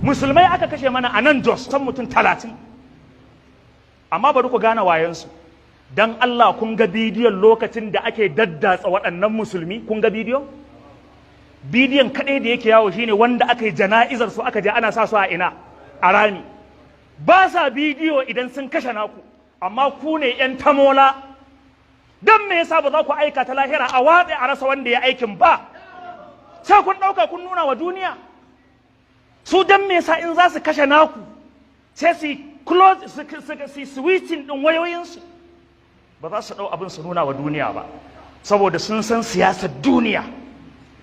Musulmai aka kashe mana a nan Jos san mutum 30. Amma bari ku gane wayansu. Dan Allah, kun ga bidiyon lokacin da ake daddatsa waɗannan musulmi? Kun ga bidiyon? Bidiyon kaɗai da yake yawo shine wanda aka yi jana'izar su, aka je ana sa su a ina? A rami. Ba sa bidiyo idan sun kashe naku, amma ku ne 'yan tamola. Don me yasa ba za ku aika ta lahira a watse a rasa wanda ya aikin ba? Sai kun ɗauka kun nuna wa duniya. Su don me yasa in za su kashe naku sai su close, su switching ɗin wayoyinsu, ba za su ɗau abin su nuna wa duniya ba? Saboda sun san siyasar duniya.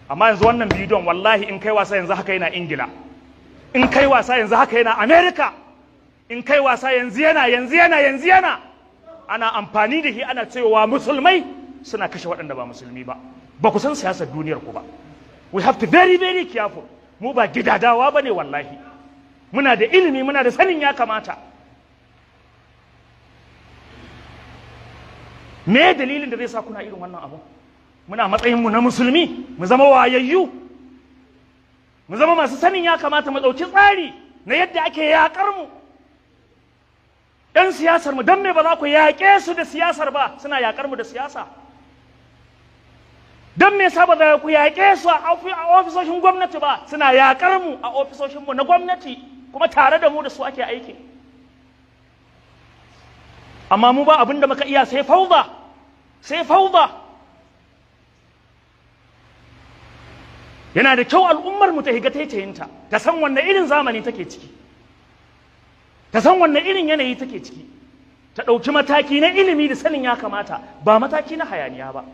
Amma yanzu wannan bidiyon, wallahi in kai wasa yanzu haka yana Ingila, in kai wasa yanzu haka yana America, in kai wasa yanzu yana yanzu yana yanzu yana ana amfani da shi ana cewa musulmai suna kashe waɗanda ba musulmi ba. Ba ku san siyasar duniyar ku ba. We have to very very careful. Mu ba gidadawa ba ne, wallahi. Muna da ilimi, muna da sanin ya kamata. Me dalilin da zai sa kuna irin wannan abu? Muna matsayinmu na musulmi, mu zama wayayyu, mu zama masu sanin ya kamata, mu ɗauki tsari na yadda ake yaƙar mu. ‘Yan siyasar mu, don me ba za ku yaƙe su da siyasar ba? Suna yaƙar mu da siyasa. Don me yasa ba za ku yaƙe su a ofisoshin gwamnati ba? Suna yaƙar mu a ofisoshin mu na gwamnati, kuma tare da mu da su ake aiki. Amma mu ba abin da muka iya sai fauda, sai fauda. Yana da kyau al'ummar mu ta higa taitayinta, ta san wanne irin zamani take ciki, ta san wanne irin yanayi take ciki, ta ɗauki mataki na ilimi da sanin ya kamata, ba mataki na hayaniya ba.